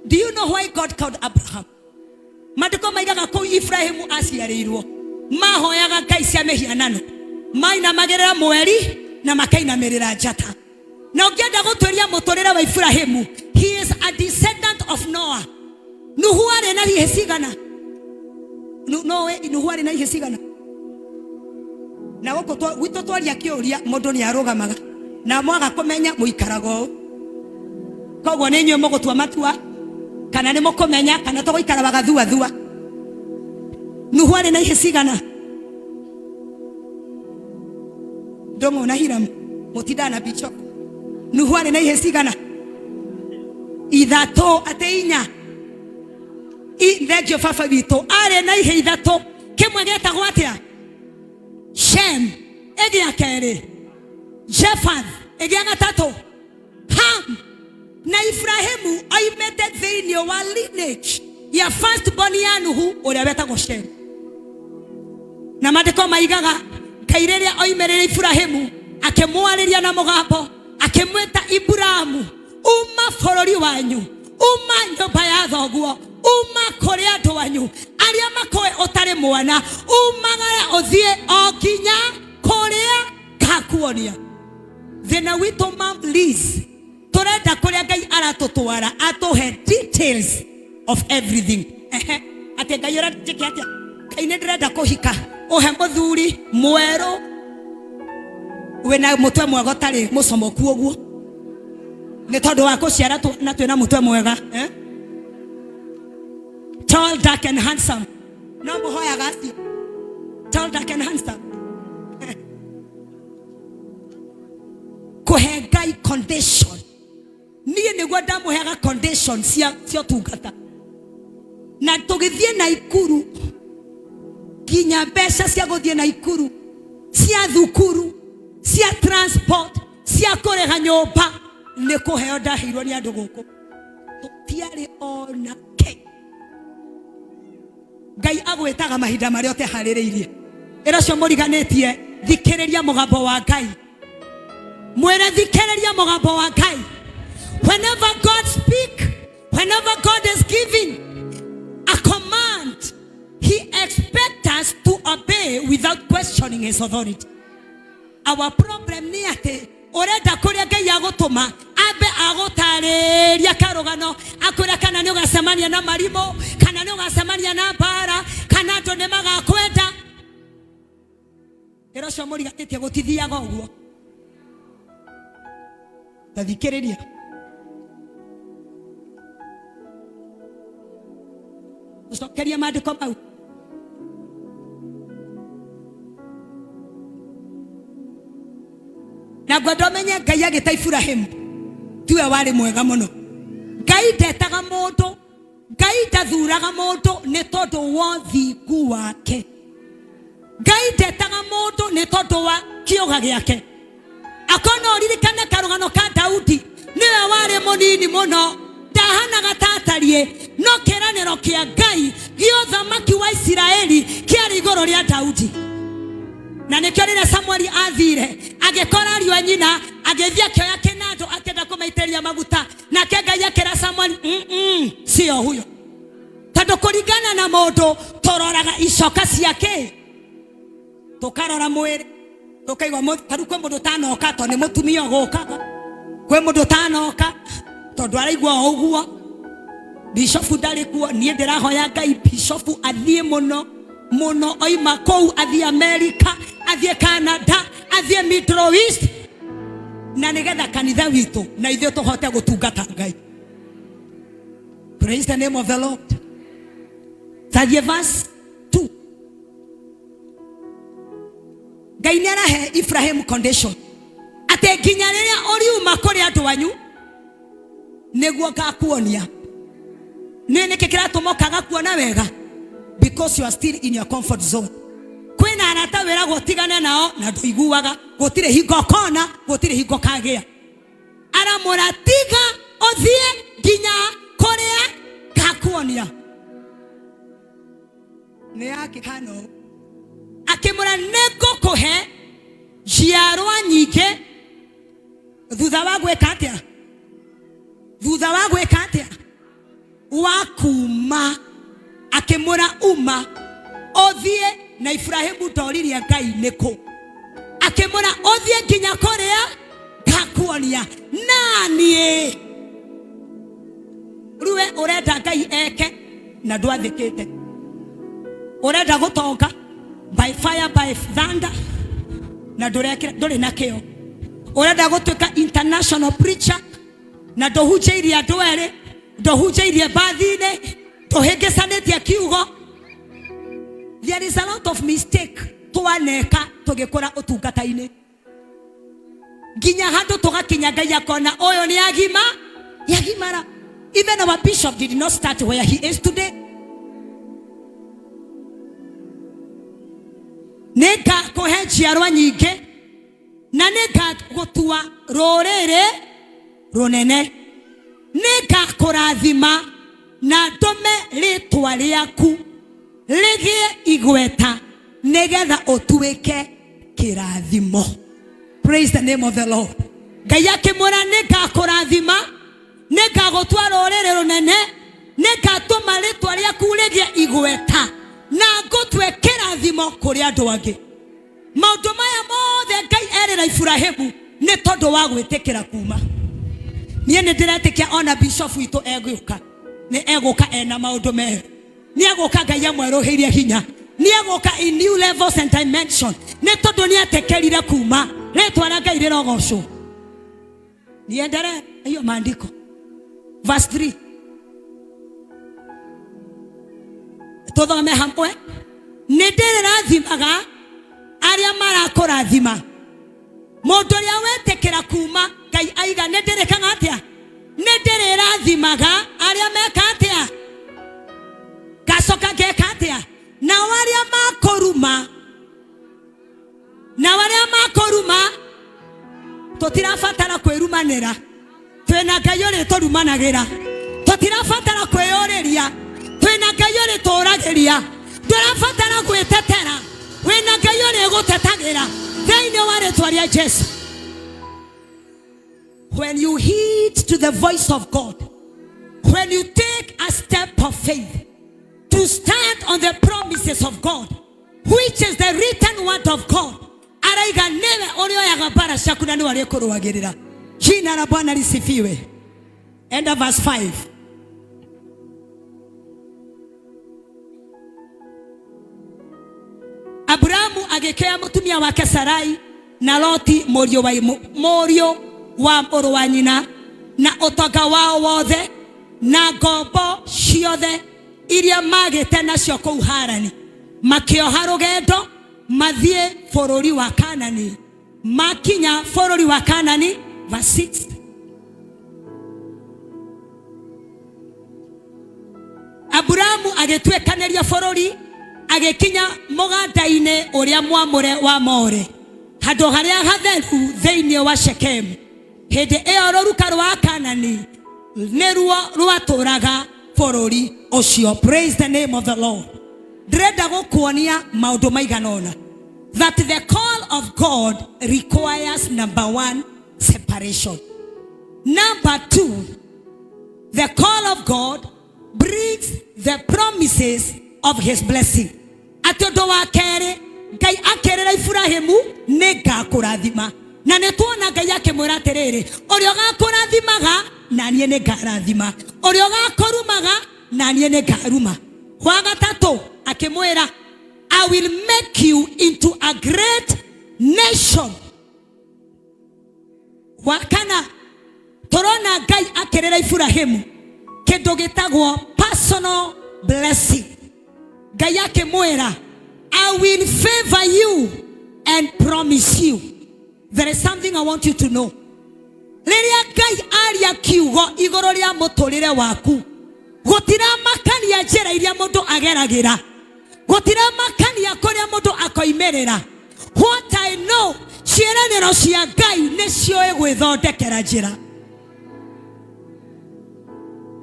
Do you know why God called Abraham? Maandĩko maigaga kũu Ibrahimu aciarĩirwo mahoyaga ngai cia mĩhianano, mainamagĩrĩra mweri na makainamĩrĩra njata. Na ũngĩenda gũtuĩria mũtũrĩre wa Ibrahimu, he is a descendant of Noah. Nuhu arĩ na ihĩ cigana? Nowe Nuhu arĩ na ihĩ cigana? Na gũkũ gwitũ twaria kĩũria mũndũ nĩ arũgamaga na mwaga kũmenya mũikaraga ũũ. Koguo nĩ inyuĩ mũgũtua matua kana nĩ mũkũmenya kana tũgũikara wagathuathua. Nuhu arĩ na ihĩ cigana? Ndũng'ũ na Hiramu mũtindaga na bishop. Nuhu arĩ na ihĩ cigana? Ithatũ atĩ inya. Thengio baba witũ arĩ na ihĩ ithatũ, kĩmwe gĩtagwo atĩa? Shem. Ĩgĩa kerĩ Japheth, ĩgĩa gatatũ Ham. Na Ibrahimu oimĩte thĩinĩ wa lineage ya first born ya Nuhu ũrĩa wetagwo Shem. Na maandĩko maigaga Ngai rĩrĩa oimĩrĩire Ibrahimu akĩmwarĩria na mũgambo akĩmwĩta Iburamu, uma bũrũri wanyu, uma nyũmba ya thoguo, uma kũrĩ andũ anyu arĩa makũĩ ũtarĩ mwana, umagare ũthiĩ o nginya kũrĩa ngakuonia. Thĩna witũ mam Liz, tũrenda kũrĩa Ngai aratũtwara atũhe details of everything. Ehe, atĩ Ngai ũrenda njĩke atĩa? Ngai nĩ ndĩrenda kũhika, ũhe mũthuri mwerũ wĩna mũtwe mwega ũtarĩ mũcomoku ũguo, nĩ tondũ wa kũciara na twĩna mũtwe mwega, eh? Tall, dark and handsome. No mũhoyaga acio tall, dark and handsome. Kũhe Ngai condition, niĩ nĩguo ndamũheaga condition cia ũtungata. Na tũgĩthiĩ Naikuru, nginya mbeca cia gũthiĩ Naikuru, cia thukuru, cia transport, cia kũrĩha nyũmba, nĩ kũheo ndaheirwo nĩ andũ gũkũ. Tũtiarĩ ona kĩ. Ngai agwĩtaga mahinda marĩa ũteharĩrĩirie. Ĩra ũcio mũriganĩtie, thikĩrĩria mũgambo wa Ngai. Mwĩre thikĩrĩria mũgambo wa Ngai. Whenever God speak, whenever God is giving a command, he expects us to obey without questioning his authority. Our problem nĩ atĩ ũrenda kũrĩa Ngai agũtũma ambe agũtarĩria karũgano, akwĩra kana nĩ ũgacemania na marimũ, kana nĩ ũgacemania na mbara, kana andũ nĩ magakwenda. Ĩra ũcio mũriganĩtie gũtithiaga ũguo. Ta thikĩrĩria. Tũcokerie maandĩko mau. Na ngwenda ũmenye Ngai agĩta Iburahĩmu tiwe warĩ mwega mũno. Ngai ndetaga mũndũ, Ngai ndathuraga mũndũ nĩ tondũ wa ũthingu wake. Ngai ndetaga mũndũ nĩ tondũ wa kĩũga gĩake. Akorwo no ũririkane karũgano ka Daudi, nĩwe warĩ mũnini mũno, ndahanaga ta atariĩ, no kĩĩranĩro kĩa Ngai gĩa ũthamaki wa Isiraeli kĩarĩ igũrũ rĩa Daudi. Na nĩkĩo rĩrĩa Samueli athire agĩkora ariũ a nyina, agĩthiĩ akĩoya kĩnandũ akĩenda kũmaitĩrĩria maguta, nake Ngai akĩra Samueli, sio huyo. Tondũ kũringana na mũndũ tũroraga icoka ciake, tũkarora mwĩrĩ, tũkaigua ta rĩu kwĩ mũndũ ũtanoka tondũ nĩ mũtumia ũgũkaga, kwĩ mũndũ ũtanoka tondũ araigua o ũguo, bishofu ndarĩ kuo. Niĩ ndĩrahoya Ngai bishofu athiĩ mũno mũno, oima kũu athiĩ Amerika, athiĩ Canada, athiĩ Middle East, na nĩgetha kanitha witũ na ithuĩ tũhote gũtungata Ngai. Praise the name of the Lord. Thathiĩ verse 2. Ngai nĩ arahe Ibrahim condition atĩ nginya rĩrĩa ũriuma kũrĩ andũ anyu nĩguo ngakuonia. Nĩ nĩkĩ kĩratũma ũkaga kuona wega? Because you are still in your comfort zone. Kwĩna arata wĩragwo ũtigane nao na ndũiguaga, gũtirĩ hingo ũkona, gũtirĩ hingo ũkagĩa. Aramwĩra tiga ũthiĩ nginya kũrĩa ngakuonia. Nĩ yakĩhana ũũ, akĩmwĩra nĩ ngũkũhe njiarwa nyingĩ thutha wa gwĩka atĩa? Thutha wa gwĩka atĩa? Ũthiĩ. Na Iburahĩmu ndoririe Ngai nĩkũ, akĩmwĩra ũthiĩ nginya kũrĩa ngakuonia. Na niĩ rĩu we ũrenda Ngai eke na ndwathĩkĩte, ũrenda gũtonga by fire by thunder na ndũrekĩra, ndũrĩ na kĩo, ũrenda gũtuĩka international preacher na ndũhunjĩirie andũ erĩ, ndũhunjĩirie mbathi-inĩ, ndũhĩngĩcanĩtie kiugo. There is a lot of mistake twaneka tũgĩkũra ũtungata-inĩ, nginya handũ tũgakinya Ngai akona ũyũ nĩ agima nĩ agimara. Even our bishop did not start where he is today. Nĩ ngakũhe njiarwa nyingĩ na nĩ ngagũtua rũrĩrĩ rũnene, nĩ ngakũrathima na ndũme rĩtwa rĩaku rĩgĩe igweta, nĩgetha ũtuĩke kĩrathimo. Praise the name of the Lord. Ngai akĩmwĩra nĩ ngakũrathima, nĩ ngagũtua rũrĩrĩ rũnene, nĩ ngatũma rĩtwa rĩaku rĩgĩe igweta na ngũtue kĩrathimo kũrĩ andũ angĩ. Maũndũ maya mothe Ngai erĩra Iburahĩmu nĩ tondũ wa gwĩtĩkĩra kuma. Niĩ nĩ ndĩretĩkia ona bishop witũ egũka, nĩ egũka ena maũndũ merũ, nĩ egũka Ngai amwerũhĩirie hinya, nĩ egũka in new levels and dimension, nĩ tondũ nĩ etĩkĩrire kuma. Rĩtwa rĩa Ngai rĩrogocwo. Niendelee hiyo maandiko, verse 3, tuthome hamwe. Nĩ ndĩrĩrathimaga arĩa marakũrathima. Mũndũ ũrĩa wetĩkĩra kuma, Ngai aiga nĩ ndĩrĩkaga atĩa? Nĩ ndĩrĩrathimaga arĩa meka atĩa? Ngacoka ngeka atĩa? Nao arĩa makũruma, nao arĩa makũruma. Tũtirabatara kwĩrumanĩra, twĩna Ngai ũrĩ tũrumanagĩra. Tũtirabatara kwĩyũrĩria, twĩna Ngai ũrĩ tũragĩria. Ndũrabatara gwĩtetera, wĩna Ngai ũrĩ gũtetagĩra thĩinĩ wa rĩtwa rĩa Jesu. When you heed to the voice of God, when you take a step of faith to stand on the promises of God, which is the written word of God, araiga niwe ũrĩoyaga mbara ciaku na nĩwe ũrĩkũrũagĩrĩra. Jina la Bwana lisifiwe. Enda verse 5. Aburamu agĩkĩoya mũtumia wake Sarai na Loti mũriũ wa mũriũ wa mũrũ wa nyina, na ũtonga wao wothe na ngombo ciothe iria magĩte nacio kũu Harani, makĩoha rũgendo mathiĩ bũrũri wa Kanani. Makinya bũrũri wa Kanani, verse 6, Aburamu agĩtuĩkanĩria bũrũri, agĩkinya mũganda-inĩ ũrĩa mwamũre wa More, handũ harĩa hatheru thĩinĩ wa Shekemu. Hĩndĩ ĩyo rũruka rwa Kanani nĩruo rwatũraga bũrũri ũcio. Praise the name of the Lord. Ndĩrenda gũkuonia maũndũ maigana ũna, that the call of God requires, number one, separation. Number two, the call of God brings the promises of his blessing. Atĩ ũndũ wa kerĩ, Ngai akĩrĩra Iburahĩmu nĩ ngakũrathima, na nĩ tuona Ngai akĩmwĩra atĩrĩrĩ, ũrĩa ũgakũrathimaga na niĩ nĩ ngarathima, ũrĩa ũgakũrumaga na niĩ nĩ ngaruma. Wa gatatũ akĩmwĩra, I will make you into a great nation. Wa kana tũrona Ngai akĩrĩra Iburahĩmu kĩndũ gĩtagwo personal blessing. Ngai akĩmwĩra, I will favor you and promise you. There is something I want you to know. Rĩrĩa Ngai aria kiugo igũrũ rĩa mũtũrĩre waku, gũtiramakania njĩra iria mũndũ ageragĩra, gũtiramakania kũrĩa mũndũ akoimĩrĩra. What I know, ciĩranĩro cia Ngai nĩ ciũĩ gwĩthondekera njĩra.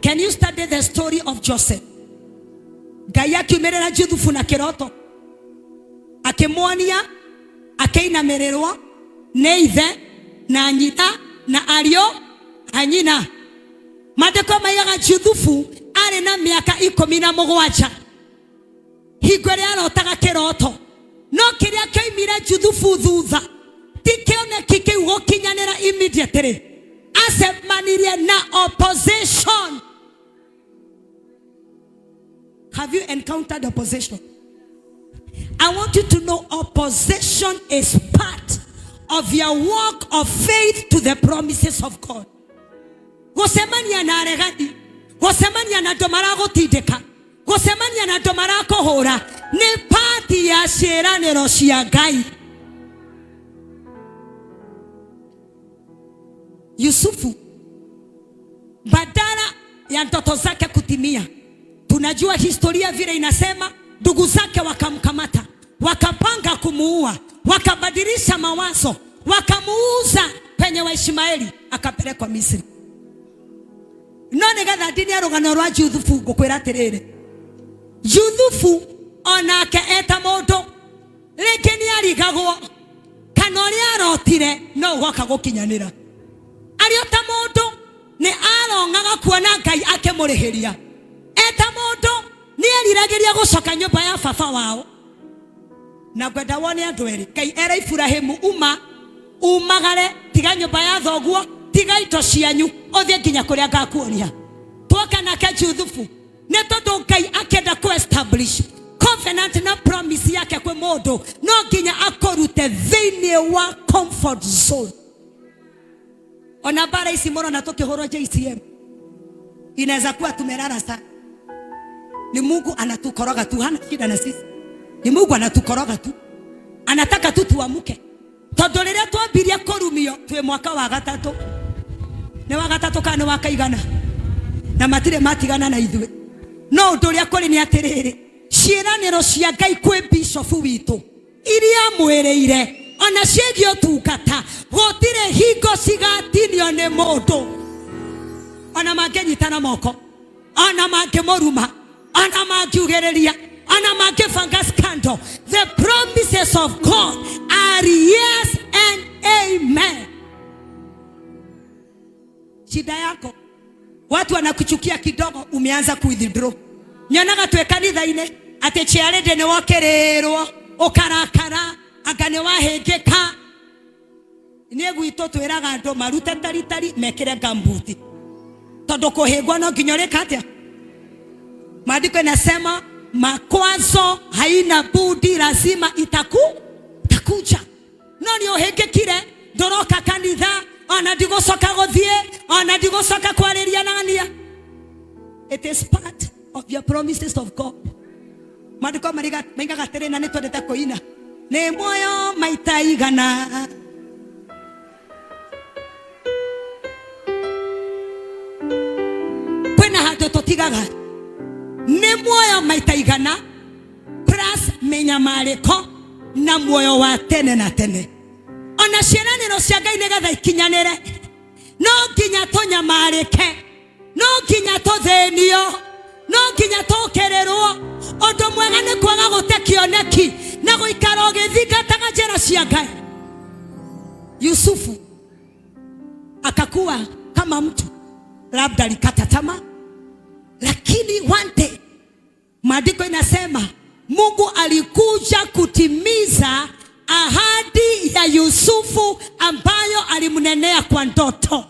Can you study the story of Joseph? Ngai akiumĩrĩra Juthubu na kĩroto, akĩmuonia akĩinamĩrĩrwo nĩ ithe na nyina na ariũ a nyina. Maandĩko maigaga Juthubu arĩ na mĩaka 17. Hingo ĩrĩa arotaga kĩroto, no kĩrĩa kĩoimire Juthubu thutha ti kĩoneki kĩu gũkinyanĩra immediately. Acemanirie na opposition. Have you encountered opposition? I want you to know opposition is part of your walk of faith to the promises of God. Gũcemania na aregani, gũcemania na andũ maragũtindĩka, gũcemania na andũ marakũhũra nĩ pati ya ciĩranĩro cia Ngai. Yusufu badala ya ndoto zake kutimia, tunajua historia vile inasema, ndugu zake wakamkamata, wakapanga kumuua, wakabadilisha mawazo, wakamuuza penye Waishmaeli, akapelekwa Misri. No nĩgetha ndinie rũgano rwa Juthubu ngũkwĩra atĩrĩrĩ, Juthubu onake eta mũndũ rĩngĩ nĩ arigagwo kana ũrĩa arotire no ũgoka gũkinyanĩra. Arĩ o ta mũndũ nĩ arongaga kuona Ngai akĩmũrĩhĩria. Eta mũndũ nĩ eriragĩria gũcoka nyũmba ya baba wao. Na ngwenda wone andũ erĩ, Ngai era Iburahĩmu, uma umagare, tiga nyũmba ya thoguo, tiga indo cianyu, ũthiĩ nginya kũrĩa ngakuonia. Twoka nake Juthubu nĩ tondũ Ngai akĩenda ku establish covenant na promise yake kwĩ mũndũ, no nginya akũrute thĩinĩ wa comfort zone. Ona bara ici mũrona tũkĩhũrwo JCM, inaweza kuwa tumelala sana. Ni Mungu anatukoroga tu, hana shida na sisi. Ni Mungu anatukoroga tu, anataka tu tuamuke. Tondũ rĩrĩa twambirie kũrumio twĩ mwaka wa gatatũ, nĩ wa gatatũ kana nĩ wa kaigana, na matirĩ matigana na ithuĩ. No ũndũ ũrĩa kũrĩ nĩ atĩrĩrĩ, ciĩranĩro cia Ngai kwĩ bishofu witũ iria amwĩrĩire ona ciĩgiĩ ũtungata, gũtirĩ hingo cigatinio nĩ mũndũ. Ona mangĩnyitana moko, ona mangĩmũruma, ona mangiugĩrĩria, ona mangĩbanga scandal, the promises of God are yes and amen. Shida yako, watu wanakuchukia kidogo, umeanza ku withdraw. Nyonaga twĩ kanitha-inĩ atĩ chiarĩndĩ nĩ wokĩrĩrwo ũkarakara, anga nĩ wahĩngĩka. Niĩ gwitũ twĩraga andũ marute taritari mekĩre gambuti, tondũ kũhĩngwo no nginya ũrĩka atĩa? Maandiko inasema makwazo haina budi, lazima itakuja. No nĩ ũhĩngĩkire, ndũroka kanitha, ona ndigũcoka gũthiĩ, ona ndigũcoka kwarĩria nania. It is part of your promises of God. Maandiko maigaga atĩrĩ, na nĩ twendete kũina, nĩ muoyo maita igana kwĩna handũ tũtigaga, nĩ muoyo maita igana plus mĩnyamarĩko na muoyo wa tene na tene. Ona ciĩranĩro cia Ngai nĩgetha ikinyanĩre, no nginya tũnyamarĩke, no nginya tũthĩnio, no nginya tũkĩrĩrwo. Ũndũ mwega nĩ kwaga gũte kĩoneki na gũikara ũgĩthingataga njĩra cia Ngai. Yusufu akakuwa kama mtu labda alikata tamaa, lakini one day maandiko inasema Mungu alikuja kutimiza ahadi ya Yusufu ambayo alimnenea kwa ndoto.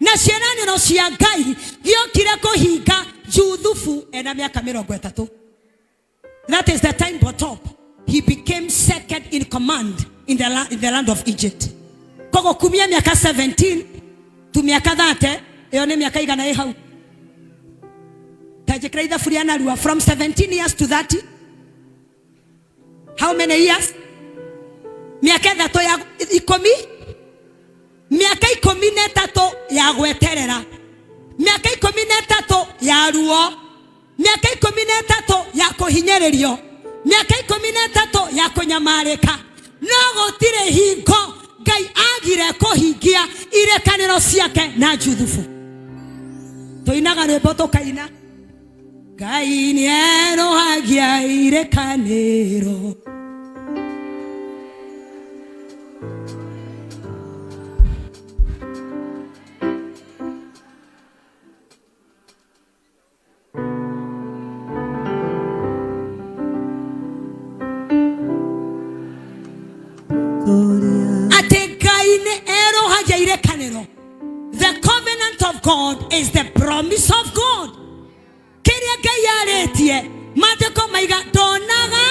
Na ciĩranĩro cia Ngai gĩokire kũhinga Juthubu ena mĩaka mĩrongo ĩtatũ. That is the time botop he became second in command in the land of Egypt. Koguo kumia mĩaka 17 tu mĩaka 30, ĩyo nĩ mĩaka igana ĩ hau. Ta njĩkĩra ithabu rĩa narua, from 17 years to 30, how many years? Mĩaka ĩtatũ ya ikũmi, mĩaka 13 ya gweterera, mĩaka 13 ya ruo, mĩaka 13 ya kũhinyĩrĩrio, mĩaka 13 ya kũnyamarĩka. No gũtirĩ hingo Ngai agire kũhingia irĩkanĩro ciake na Juthubu. Tũinaga rwĩmbo tũkaina, Ngai nĩerũhagia irĩkanĩro. Promise of God, kĩrĩa Ngai arĩtie, maandĩko maiga ndonaga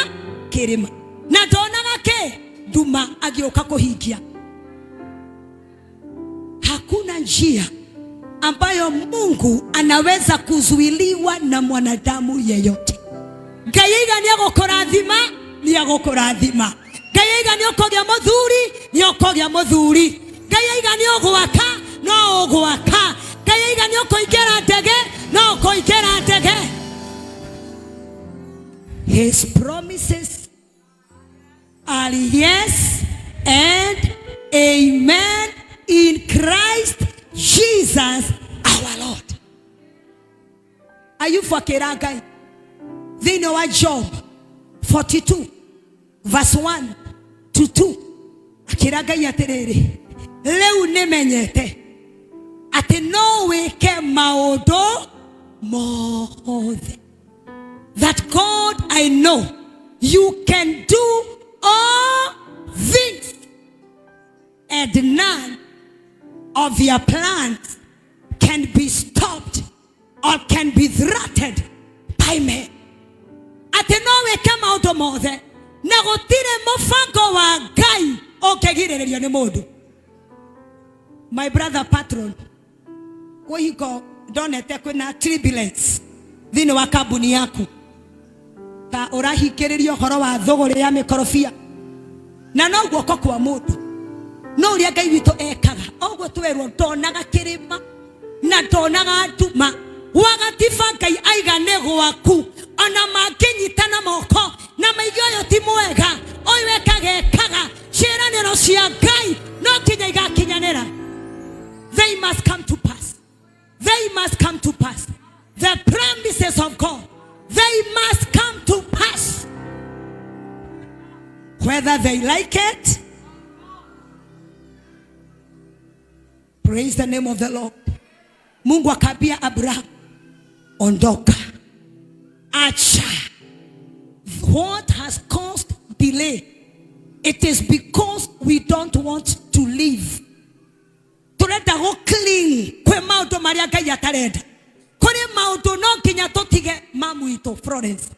kĩrĩma na ndonaga kĩ nduma agĩũka kũhingia. Hakuna njia ambayo Mungu anaweza kuzuiliwa na mwanadamu yeyote. Ngai aiga nĩ egũkũrathima, nĩ egũkũrathima. Ngai aiga nĩ ũkũgĩa mũthuri, nĩ ũkũgĩa mũthuri. Ngai aiga nĩ ũgwaka, no ũgwaka. Ngai aiga nĩ ũkũingĩra ndege, no ũkũingĩra ndege. His promises are yes and amen in Christ Jesus our Lord. Ayubu akĩra Ngai thĩinĩ wa Job 42 verse 1 to 2, akĩra Ngai atĩrĩrĩ, rĩu nĩmenyete atĩ no wĩke maũndũ mothe, that God, I know you can do all things and none of your plans can be stopped or can be thwarted by men. Atĩ no wĩke maũndũ mothe na gũtirĩ mũbango wa Ngai ũngĩgirĩrĩrio nĩ mũndũ. My brother patron, kwĩ hingo ndonete kwĩna turbulence thĩinĩ wa kambuni yaku, ta ũrahingĩrĩria ũhoro wa thũgũrĩ ya mĩkorobia, na no guoko kwa mũndũ, no ũrĩa Ngai witũ ekaga oguo twerwo, ndonaga kĩrĩma na ndonaga nduma. Wagatiba Ngai aiga nĩ gwaku, ona mangĩnyitana moko na maige ũyũ ti mwega, ũyũ ekaga ekaga, ciĩranĩro cia Ngai no nginya igakinyanĩra. They must come to pass. They must come to pass. The promises of God, they must come to pass whether they like it. Praise the name of the Lord. Mungu akaambia Abraham, ondoka, acha. What has caused delay? It is because we don't want to leave. Turenda gå cling kwĩ maũndũ marĩa Ngai atarenda. Kũrĩ maũndũ no nginya tũtige, mamu witũ Florence.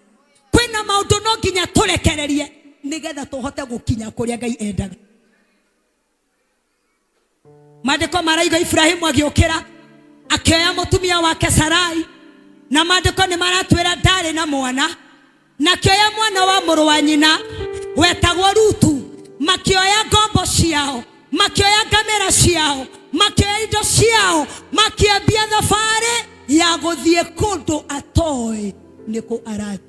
Kwĩna maũndũ no nginya tũrekererie nĩgetha tũhote gũkinya kũrĩa Ngai endaga. Maandĩko maraiga Ibrahimu agĩũkĩra, akĩoya mũtumia wake Sarai, na maandĩko nĩ maratwĩra ndarĩ na mwana, na akĩoya mwana wa mũrũ wa nyina wetagwo Rutu, makĩoya ngombo ciao, makĩoya ngamĩra ciao, makĩoya indo ciao, makĩambia thabarĩ ya gũthiĩ kũndũ atoĩ nĩkũ arathiĩ.